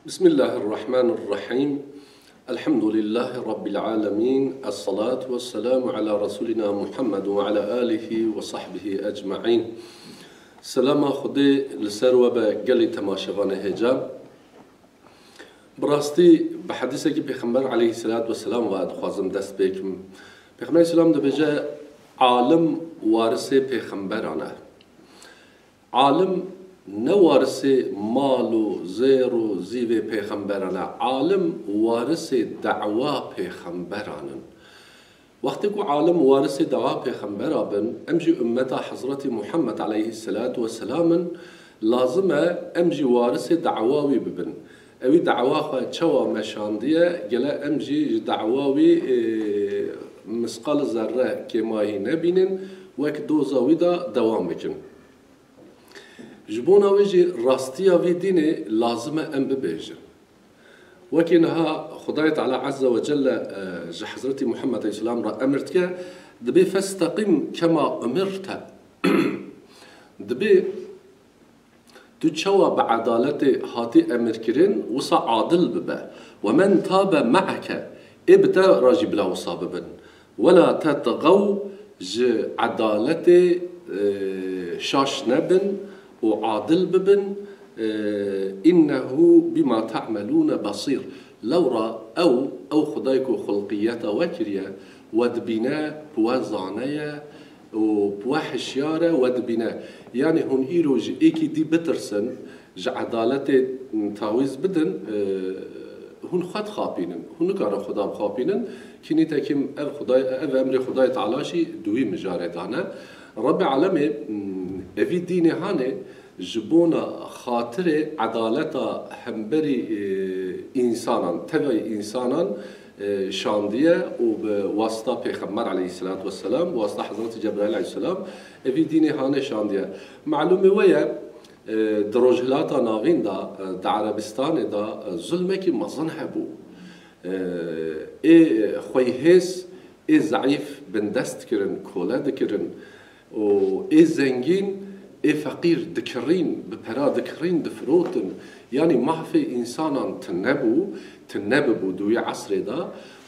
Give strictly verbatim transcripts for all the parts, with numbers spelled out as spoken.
بسم الله الرحمن الرحيم. الحمد لله رب العالمين. الصلاة والسلام على رسولنا محمد وعلى آله وصحبه أجمعين. Selama Xwedê li ser we be gelê temaşevanê hêja. Bi rastî bi hedîsekî Pêxember aleyhisselatu vesselam ve dixwazim dest pê kim. Pêxember aleyhisselam dibêje, alim warisê pêxemberan e. Alim ne warisê mal û zêr û zîvê pêxemberan e. Alim warisê dawa pêxemberan in. Wextê ku alim warisê dawa pêxembera bin, em jî ummeta Hezretî Muhammed aleyhisselatu vesselam in, lazim e em jî warisê dawa wî bibin. Ewî dawa xwe çawa meşandiye, gele em jî ji dawa wî, e, misqal zerre kêmahî nebînin, wek doza wî de dewam bikin. Ji bona wê jî rastiya vî dînê lazim e em bibêjin. Wekî niha Xwedayê Teala Azze ve Celle, e, ji Hezretî Muhammed aleyhisselam re emir dike, dibê, "Festeqîm kema umirte." Dibê tu çawa bi edaletê hatî emirkirin, wisa adil bibe. "Ve men tabe me'eke." Ê bi te re jî bila wisa bibin. "Wela tetxew", ji edaletê, e, şaş nebin û adil bibin. E, "Innehu bima ta'melûne basîr." Lewra ew, ew Xwedayê ku xulqiyeta we kiriye, we dibîne, bi we zane ye û bi we hişyar e, we dibîne. Yanî hûn îro ji êkî dî bitirsin, ji edaletê tawîz bidin, e, hûn xwe dixapînin. Hûn nikarin Xweda bixapînin. Kî nîtekim ev Xwedayê, ev emrê Xwedayê Teala jî di wî mijarê de ne. Rebbê Alemê, m, evî dînê hanê ji bona xatirê edaleta hemberî, e, însanan, tevayî însanan, e, şandiye û bi wasita Pêxember aleyhisselatu vesselam, bi wasita Hezretî Cebraîl aleyhisselam evî dînê hanê şandiye. Malûmê we ye, e, di Rojhilata Navîn de, e, di Erebistanê de, e, zulmekî mezin hebû. E, ê xweyhêz, ê zeîf bindest dikirin, kole dikirin û ê zengîn, ê feqîr dikirîn, bi pera dikirîn, difirotin. Yanî mafê însanan tune bû, tune bibû di wî esrê de.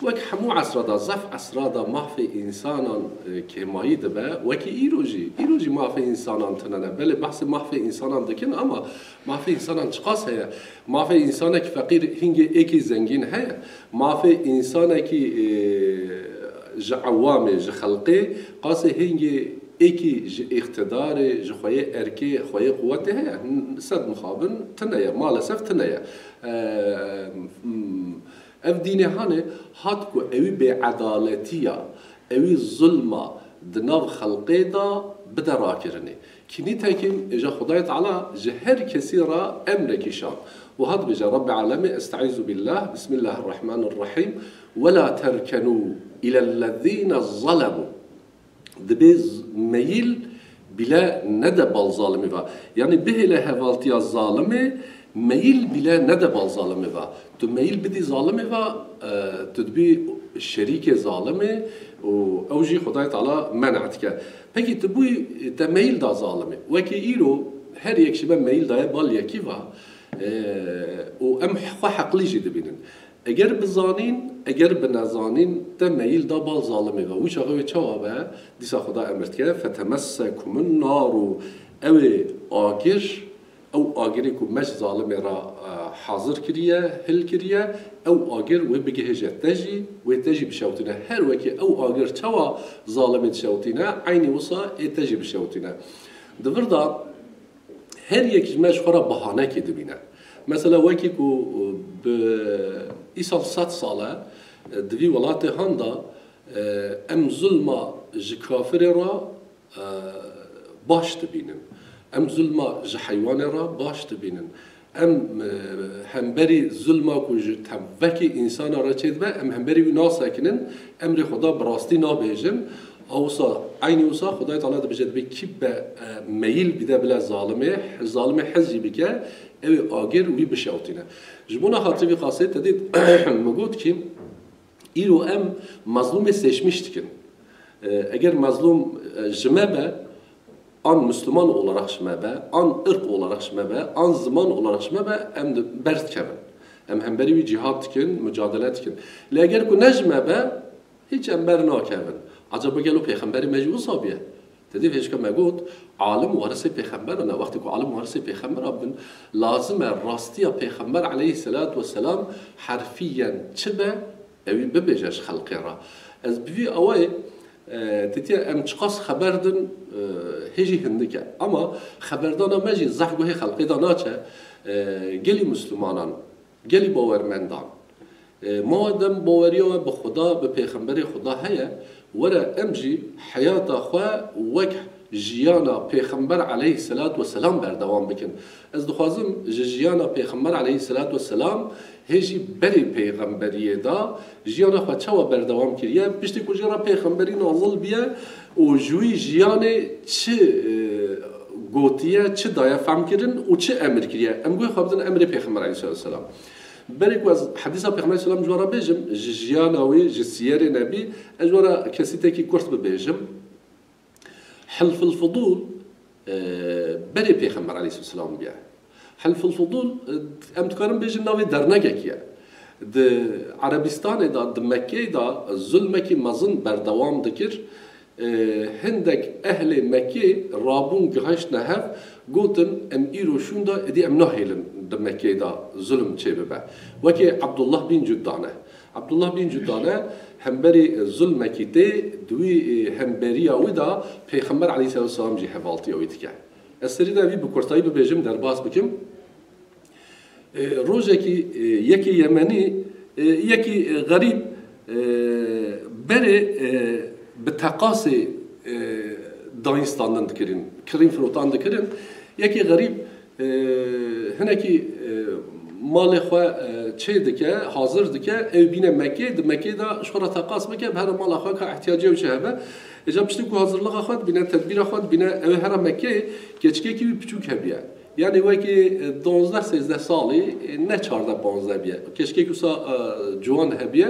Wek hemû esra de, zaf esra de mafê însanan, e, kêmayî dibe. Wekî îro jî, îro jî mafê însanan tune ne. Belê behsê mafê însanan dikin ama mafê însanan çiqas heye? Mafê însanekî feqîr hingê êkî zengîn heye? Mafê însanekî, e, ji ewamê, ji xelqê, qasê hingê êkî ji îqtidarê, ji xweyê erkê, xweyê quwetê heye? N-, sed mixabin tune ye, malesef tune ye. E, m-, ev dînê hanê hat ku ewî bêedaletiya, ewî zulma di nav xelqê de bide rakirinê. Kî nîtekim êja Xwedayê Teala ji her kesî re emrekî şand. Wiha dibêje Rebbê Alemê, Estaizu billah, Bismillahirrahmanirrahîm, "Wela terkenû ilellezîne zalemû." Dibê z-, meyil bîle nede bal zalimê ve. Yanî bihêle hevaltiya zalimê, meyil bîle nede bal zalimê ve. Tu meyil bidî zalimê ve, e, tu dibî şerîkê zalimê û ew jî Xwedayê Teala men'a dike. Pekî tu bûyî te meyil da zalimê. Wekî îro her yek ji me meyil daye bal yekî ve, e, û em xwe heqlî jî dibînin. Eger bi zanîn, eger bi nezanîn te meyil da bal zalimê ve. Wî çaxê wê çawa be? Dîsa Xweda emir dike, "Fetemessekumun naru." Ew ê agir, ew agirê ku me ji zalimê re, e, hazir kiriye, hil kiriye, ew agir wê bigihêje te jî, wê te jî bişewtîne. Her wekî ew agir çawa zalimê dişewtîne, eynî wisa ê te jî bişewtîne. Di vir de her yek ji me ji xwe re bahanekê dibîne. Mesela wekî ku, e, bi îsal sed sal e, e, di vî welatê han de, e, em zulma ji kafirê re, e, baş dibînin. Em zulma ji heywanê re baş dibînin. Em, e, hemberî zulma ku ji tevvekî însana re çêdibe, em hemberî wî nasekinin, emrê Xweda bi rastî nabêjin. A wisa, eynî wisa Xwedayê Teala dibêje, dibê kî be, e, meyil bide bile zalimê, zalimê hez jî bike, ew ê agir wî bişewtîne. Ji bona xatirê vî qasê te dît, min got kî, îro em mezlûmê seçmiş dikin. E, eger mezlûm, e, ji me be, an Müslüman olarak ji me be, an ırk olarak ji me be, an ziman olarak ji me be, em di-, berdikevin. Em hemberî wî cîhad dikin, mucadele dikin. Lê eger ku ne ji me be, hiç em ber nakevin. Acaba gelo pêxemberê me jî wisa bûye? Te dî vêjika me got, alim warisê pêxemberan e. Wextê ku alim warisê pêxemberan bin, lazim e rastiya pêxember aleyhisselatu vesselam herfiyen çi be, ewî bibêje ji xelqê re. Ez bi vî awayê, e, titiye em çiqas xeber din, e, hê jî hindik e. Ama xeberdana me jî zehf guhê xelqê de naçe, e, gelî Muslimanan, gelî bawermendan. E, madem baweriya we bi Xuda, bi pêxemberê Xuda heye, were em jî heyata xwe wek jiyana pêxember aleyhisselatu vesselam berdewam bikin. Ez dixwazim ji jiyana pêxember aleyhisselatu vesselam hê jî berê pêxemberiyê de jiyana xwe çawa berdewam kiriye, piştî ku jê re pêxemberî nazil biye û ji wî jiyanê çi, e, gotiye, çi daye fehmkirin û çi emir kiriye. Em guhê xwe bidin emrê pêxember aleyhisselatu vesselam. Berê ku ez hedîsa Pêxemberê Selam ji we re bêjim, ji jiyana wî, ji siyerê nebî, ez ji we re kesîtekî kurt bibêjim. Hilful Fudul, e, berê Pêxember aleyhisselam bûye. Hilful Fudul, e, em dikarin bêjin navê dernekekî ye. Di Erebistanê de, di Mekkeyê de zulmekî mezin berdewam dikir. E, hindek ehlê Mekkê rabûn gihaştine hev, gotin, em îro şûnda, êdî em nahêlin di Mekkeyê de zulm çêbibe. Wekî Abdullah bin Cudane. Abdullah bin Cudane hemberî zulmekî tê, di wî, e, hemberiya wî de Pêxember aleyhisselatu vesselam jî hevaltiya wî dike. Ez serî de vî bi kurtayî bibêjim, derbas bikim. E, rojekî, e, yekî Yemenî, e, yekî, e, xerîb, e, berê, e, bi teqasê, e, dayîn standin dikirin, kirîn firotan dikirin. Yekî xerîb, e, hinekî, e, malê xwe, e, çê dike, hazir dike, ew bîne Mekkê, di Mekkê de ji xwe re teqas bike, bi here mala xwe ka ihtiyacê ew çi hebe. Îca piştî ku hazirlixa xwe dibîne, tedbîra xwe dibîne, ew here Mekkê, keçikekî wî piçûk hebiye. Yanî wekî, e, duwazdeh sêzdeh salî, e, ne çardeh panzdeh biye. Keçikek wisa, e, ciwan hebiye.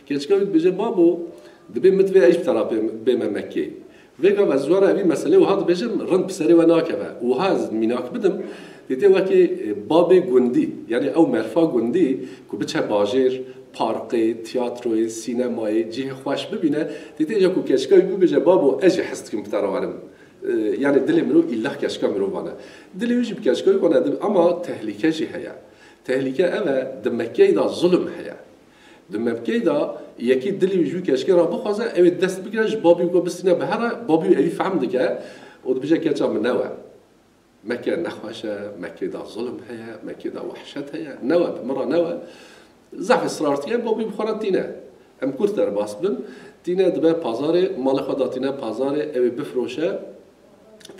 Keçika wî dibêje, babo, dibê min divê ez ji te re bêm-, bême Mekkê. Vêga ez ji we re evî meselê wiha dibêjim, rind bi serê we nakeve. Wiha ez mînak bidim, dîtê wekî, e, babê gundî, yanî ew merfa gundî ku biçe bajêr, parkê, tiyatroyê, sînemayê, cihê xweş bibîne, dîtê îca ku keçika wî bibêje, babo, ez jî hez dikim bi te re werim. E, yanî dilê mirov îlla keçika mirovan e. Dilê wî jî bi keçika wî ve ne, ama tehlîke jî heye. Tehlîke ev e, di Mekkeyê de zulm heye. Di Mekkeyê de yekî dilê wî ji wî keçikê re bixwaze, ew ê dest bigire, ji babî wî bistîne bi here, babî wî evî fehm dike û dibêje, keça min newe. Mekke nexweş e, Mekkê de zulm heye, Mekkê de wehşet heye, newe, bi min re newe. Zehf israr dike, babî bi xwe re tîne. Em kurt derbas bin, tîne dibe pazarê, malê xwe datîne pazarê, ew ê bifroşe,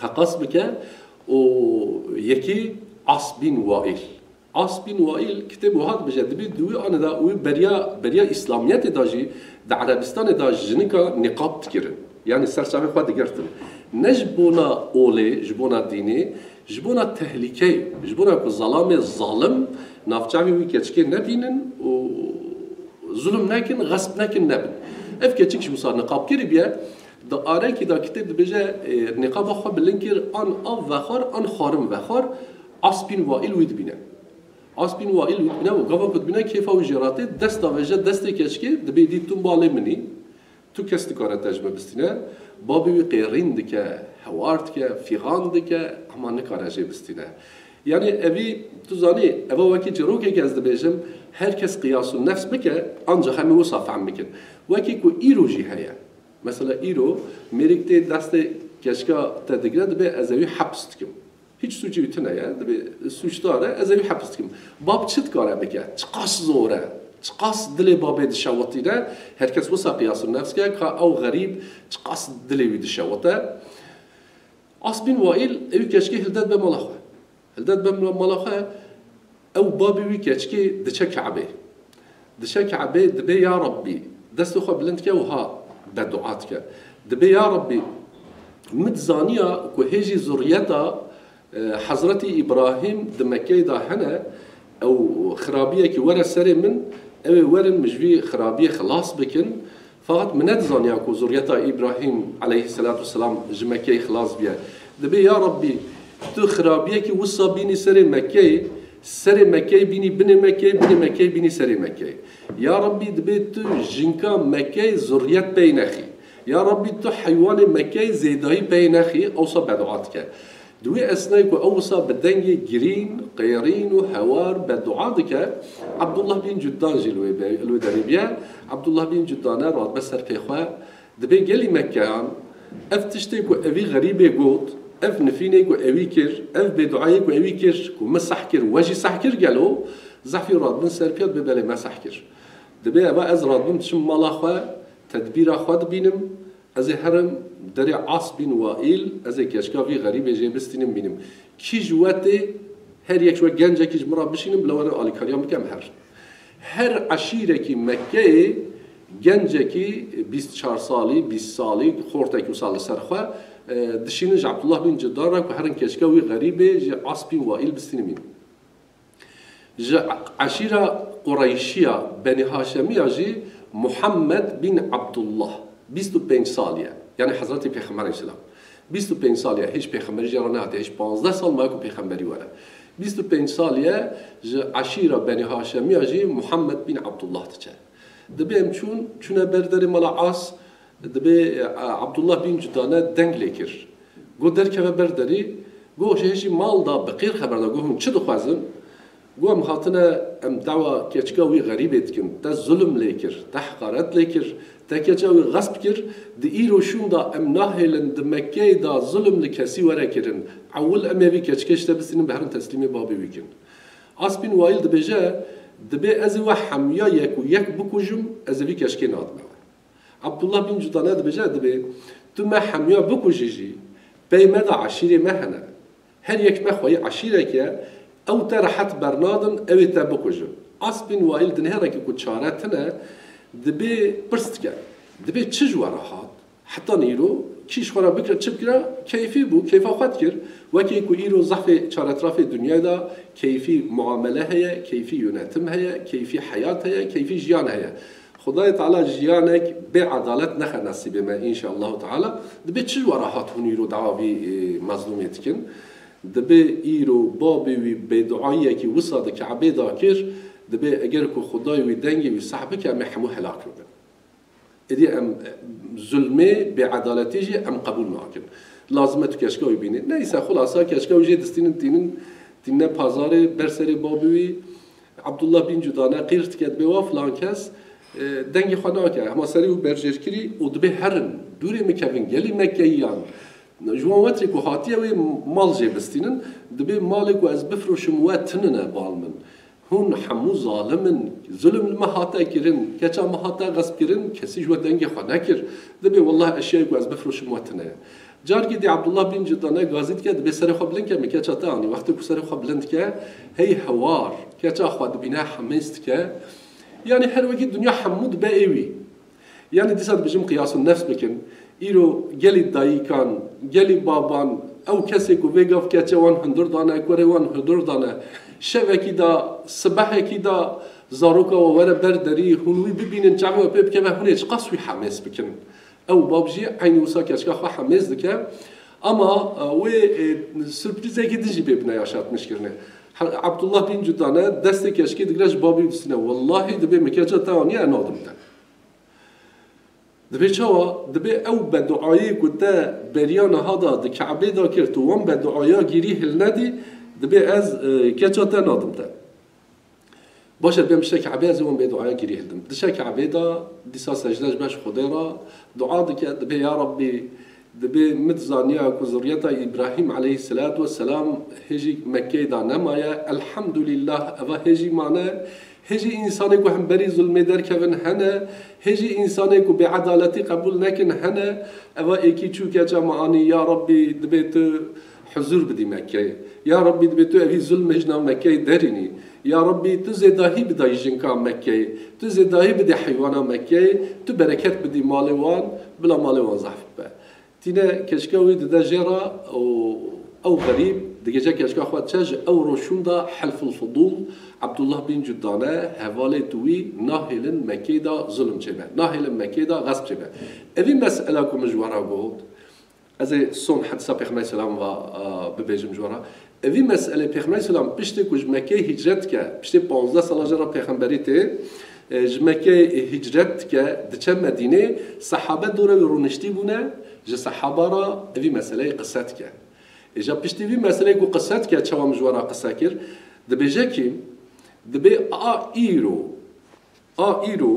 teqas bike û yekî As bin Wail. As bin Wail kitêb wiha dibêje, dibê di wî anê de û beriya, beriya Îslamiyetê de jî di Erebistanê de jinika niqab dikirin. Yanî ser çavê xwe digirtin. Ne ji bona olê, ji bona dînê, ji bona tehlîkeyê, ji bona ku zelamê zalim navçavê wî keçikê nebînin û zulm nekin, xesp nekin, nebin. Ev keçik ji wisa niqabkirî bûye, di arekî de kitêb dibêje, e, niqaba xwe bilind kir, an av vexwar, an xwarin vexwar, As bin Wail wî dibîne. As bin Wail wî dibîne û gava ku dibîne kêfa wî jê re tê, dest davêje destê keçikê, dibê dî tu malê min î. Tu kes nikare te ji min bistîne. Babê wî qêrîn dike, hewar dike, fîxan dike, ama nikare jê bistîne. Yanî evî, tu zanî, eva wekî çîrokek ez dibêjim, her kes qiyasû nefs bike, ancax em ê wisa fehm bikin. Wekî ku îro jî heye. Mesela îro mêrik tê destê keçika te digire, dibê ez ewî heps dikim. Hiç sûcî wî tune ye, dibê sûcdar e, ez ê wî hepis dikim. Bab çi dikare bike? Çiqas zor e? Çiqas dilê babê dişewitîne? Her kes wisa qiyasû nefs ke, ka ew xerîb çiqas dilê wî dişewite. As bin Wail, ew keçikê hildet be mala xwe. Hildet be mala xwe, ew babê wî keçikê diçe Ke'bê. Dişe Ke'bê dibê, ya Rabbî, destê xwe bilind dike, wiha bedua dike. Dibê, ya Rabbî, min dizaniya ku hê jî zuriyeta, e, Hezretî Îbrahîm di Mekkeyê de hene, ew xirabiyekî were serê min, ew ê werin min ji vî xirabiyê xilas bikin. Fakat min nedizaniya ku zuriyeta Îbrahîm aleyhisselatu vesselam ji Mekkeyê xilas biye. Dibê, ya Rabbî, tu xirabiyekî wisa bînî serê Mekkeyê, Serê Mekkeyê bînî binê Mekkeyê, binê Mekkeyê bînî serê Mekkeyê. Ya Rabbî, dibê tu jinka Mekkeyê zurriyet pey nexî. Ya Rabbî, tu heywanê Mekkeyê zêdayî pey nexî, ewsa bedua dike. Di wê esnayê ku ew wisa bi dengê girîn, qêrîn û hewar bedua dike, Abdullah bin Cuddan jî li wê be-, li wê derê bûye. Abdullah bin Cuddan e, radibe ser pê xwe, dibê gelî Mekkeyan, ev tiştê ku evî xerîbê got, ev nifînê ku ewî kir, ev bêduayê ku ewî kir, ku min seh kir, we jî seh kir gelo, zehfî radibin ser pê, dibê belê me seh kir. Dibê eva ez radibim diçim mala xwe, tedbîra xwe dibînim, ez ê herim derê As bin Waîl, ez ê keçika vî xerîbê jê bistînim bînim. Kî ji we tê, her yek ji we gencekî ji min re bişînin, bila we re alîkariya min bike, em herin. Her eşîrekî Mekkeyê gencekî bîst çar salî, bîst salî, xortekî wisa li ser xwe, e, dişînin ji Abdullah bin Cuddan re ku herin keçika wî xerîbê ji As bin Waîl bistînin bînin. Ji eşîra Qureyşiya, Benî Haşemiya jî Muhammed bin Abdullah, bîst û pênc salî ye. Yanî Hezretî Pêxember aleyhisselam. Bîst û pênc salî ye, hêj pêxemberî jê re nehatiye, hêj panzdeh sal maye ku pêxemberî were. Bîst û pênc salî ye, ji eşîra Benî Haşemiya jî Muhammed bin Abdullah diçe. Dibê em çûn, çûne ber derê mala As, dibê, e, Abdullah bin Cudane deng lê kir. Got, "Derkeve ber derî." Got, "Ji hêjî mal da bi qîr xeber da." Got, "Hûn çi dixwazin?" Got, "Em hatine, em dawa keçika wî xerîbê dikin. Te zulm lê kir, te heqaret lê kir, te keça wî xesp kir. Di îro şûn da em nahêlin di Mekkeyê da zulm li kesî were kirin. Ewil em ê vî keçikê ji te bistînin, bi herin teslîmê babê wî kin." As bin Waîl dibêje, "Dibê ez ê we hemiya yek û yek bikujim, ez ê vî keçikê nadime we." Abdullah bin Cudane dibêje, dibê tu me hemiya bikujî jî, pey me de eşîrê me hene. Her yek me xweyî eşîrek e, ew te rehet bernadin, ew ê te bikujin. As bin Waîl dinêrekî ku çare tine, dibê pirs dike. Dibê çi ji we re hat? Heta nîro kî ji xwe re bikire, çi bikire, keyfî bû, keyfa xwe dikir. Wekî ku îro zehfê çaretirafê dinyayê de keyfî muamele heye, keyfî yönetim heye, keyfî heyat heye, keyfî jiyan heye. Xwedayê Teala jiyanek bê edalet nexe nesîbê me, înşallahu teala. Dibê çi ji we re hat hûn îro dawa vî, e, mezlûmê dikin? Dibê îro babê wî bêduayiyekî wisa di Ke'bê de kir, dibê eger ku Xwedayê wî dengê wî seh bike, em ê hemû helak bibin. Êdî em, e, zulmê, bêedaletî jî em qebûl nakin. Lazim e tu keçika wî bînî. Neyse, xulasa keçika wî jê distînin tînin, tînine pazarê, ber serê babê wî. Abdullah bin Cudane qîr dike, dibê wa filan kes, e, dengê xwe nake. Hema serê wî berjêr kirî û dibê herin. Dûrê min kevin, gelî Mekkeyiyan. Ji wan wetirê ku hatiye wê mal jê bistînin, dibê malê ku ez bifroşim we tinine bal min. Hûn hemû zalim in, zulm li me hate kirin, keça me hate xesp kirin, kesî ji we dengê xwe nekir. Dibê, "Wellah eşyayê ku ez bifroşim we tine ye." Carkê dî Abdullah bin Cudane gazî dike, dibê serê xwe bilind ke, min keça te anî. Wextê ku serê xwe bilind dike, hey hewar, keça xwe dibîne, hemêz dike. Yanî her wekî dinya hemû dibe ê wî. Yanî dîsa dibêjim qiyasun nefs bikin. Îro gelî dayikan, gelî baban, ew kesê ku vê gav keçe wan hundir dane, kurê wan hundir dane, şevekî da, sibehekî da zaroka we were ber derî, hûn wî bibînin, çavê we pê bikeve, hûn ê çiqas wî hemêz bikin. Ew bab jî eynî wisa keçika xwe hemêz dike. Ama, e, wê, e, surprîzekî din jî bê bine yaşatmiş kirine. He-, Abdullah bin Cudane destê keçikê digire ji babê wî distîne. Wellahî dibê min keça te aniye, ez nadim te. Dibê çawa? Dibê ew beduayê ku te beriya niha de di Ke'bê de kir, tu wan beduaya gîrî hilnedî, dibê ez, e, keça te nadim te. Baş e, dibê em bişte Ke'bê, ez ê wan beduaya gîrî hildim. Dişe Ke'bê de, dîsa secde ji beş Xwedê re dua dike, dibê ya Rabbî, dibê min dizaniya ku zurriyeta Îbrahîm aleyhisselatu vesselam hêjî Mekkeyê de nemaye. Elhamdulillah, eva hêjî mane. Hêjî însanê ku hemberî zulmê derkevin hene, hêjî însanê ku bêedaletî qebûl nekin hene, eva êkî çû keça me anî, ya Rabbî, dibê tu huzûr bidî Mekkeyê. Ya Rabbî, dibê tu evî zulmê ji nav Mekkeyê derînî. Ya Rabbî, tu zêdahî bidayî jinka Mekkeyê, tu zêdahî bidî heywana Mekkeyê, tu bereket bidî malê wan, bila malê wan zehf bibe. Tîne keçika wî dide jê re û ew xerîb digêje keçika xwe diçe, ji ew roj şûn de Helful Fudûl, Abdullah bin Cudane, hevalê tu wî nahêlin Mekkeyê de zulm çêbe. Nahêlin Mekkeyê de xesp çêbe. Evî mesela ku min ji we re got, ez ê son hedisa Pêxemberê selam ve, e, bibêjim ji we re. Evî meselê Pêxemberî selam piştê ku ji Mekkeyê hicret dike, piştê panzdeh sala jê re pêxemberî tê, e, ji Mekkeyê hicret dike, diçe Medînê, sehabe dora wî rûniştî bûne, ji sehaba re evî meseleyê qise dike. Ê, ja piştî vî meseleyê ku qise dike, çawa min ji we re qise kir, dibêje kî, dibê a îro, a îro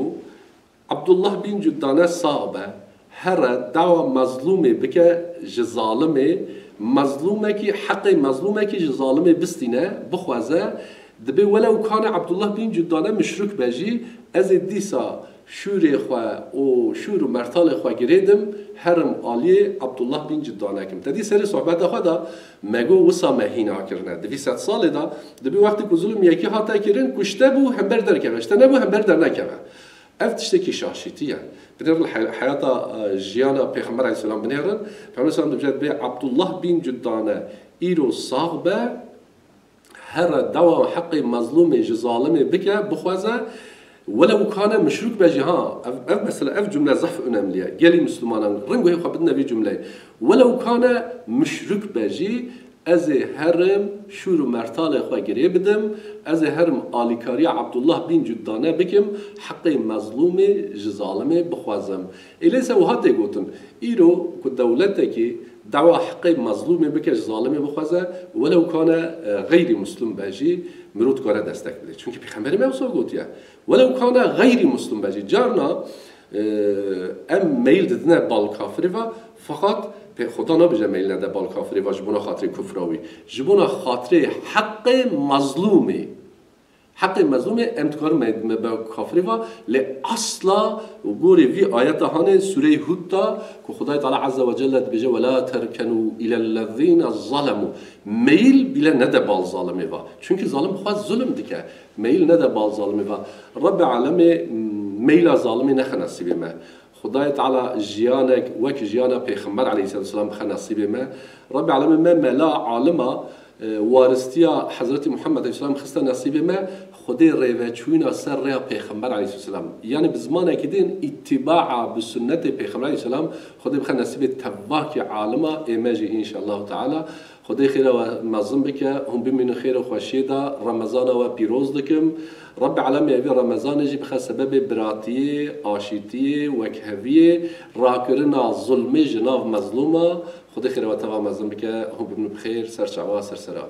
Abdullah bin Cudane sax be, here dawa mezlûmê bike ji zalimê, mezlûmekî, heqê mezlûmekî ji zalimê bistîne, bixwaze, dibê welew kane Abdullah bin Cudane muşrik be jî, ez ê dîsa şûrê xwe û şûr û mertalê xwe girê dim, herim aliyê Abdullah bin Cudane kim. Te dî serê sohbeta xwe de me got wisa me hîna kirine. Di vî sed salê de, dibê wextê ku zulm yekî hate kirin, ku ji te bû hember derkeve, ji te nebû hember dernekeve. Ev tiştekî şaşîtî ye. Binêrin he-, heyata, e, jiyana Pêxember aleyhisselam binêrin. Pêxember aleyhisselam dibêje, dibê Abdullah bin Cudane îro sax be, here dawa heqê mezlûmê ji zalimê bike, bixwaze, welew kane muşrik be jî, ha, ev, ev mesele, ev cumle zehf önemli ye. Gelî Müslümanan ring wê xwe bidine vî cumleyê. Welew kane muşrik be jî, ez ê herim şûr û mertalê xwe girê bidim, ez ê herim alîkariya Abdullah bin Cudane bikim, heqê mezlûmê ji zalimê bixwazim. Ê lê se wiha tê gotin, îro ku dewletekî dawa heqê mezlûmê bike ji zalimê bixwaze, welew kane, e, xeyrî muslim be jî, mirov dikare destek bide. Çunkî Pêxemberê me wisa gotiye. Welew kane xeyrî muslim be jî. Carna, e, em meyil didine bal kafirê ve, feqat pê-, Xuda nabêje meyil nede bal kafirê ve ji bona xatirê kufra wî. Ji bona xatirê heqê mezlûmê. Heqê mezlûmê em dikarin me, me be kafirê ve, lê asla û gorê vî ayeta hanê Sûreyê Hûd de ku Xudayê Teala Azze ve Celle dibêje, "Ve la terkenû ilellezîne zalemû." Meyil bile nede bal zalimê ve. Çunkî zalim bi xwe zulm dike. Meyil nede bal zalimê ve. Rebbê Alemê meyla zalimê nexe nesîbê me. Xudayê Teala jiyanek wek jiyana Pêxember aleyhisselatu vesselam bixe nesîbê me. Rebbê Alemê me mela alima, e, waristiya Hezretî Muhammed aleyhisselam xiste nesîbê me. Xwedê rêveçûyîna ser rêya Pêxember aleyhisselam. Yanî bi zimanekî din îtîbaa bi sunnetê Pêxember aleyhisselam Xwedê bixe nesîbê tevakî alima ê me jî înşallahu teala. Xwedê xêra we mezin bike, hûn bimînin xêr û xweşiyê de, Remezana we pîroz dikim. Rebbê Alemê evî Remezanê jî bixe sebebê biratiyê, aşîtiyê, wekheviyê, rakirina zulmê ji nav mezlûma. Xwedê xêra we teva mezin bike, hûn bimînin bi xêr, ser çava, ser sera.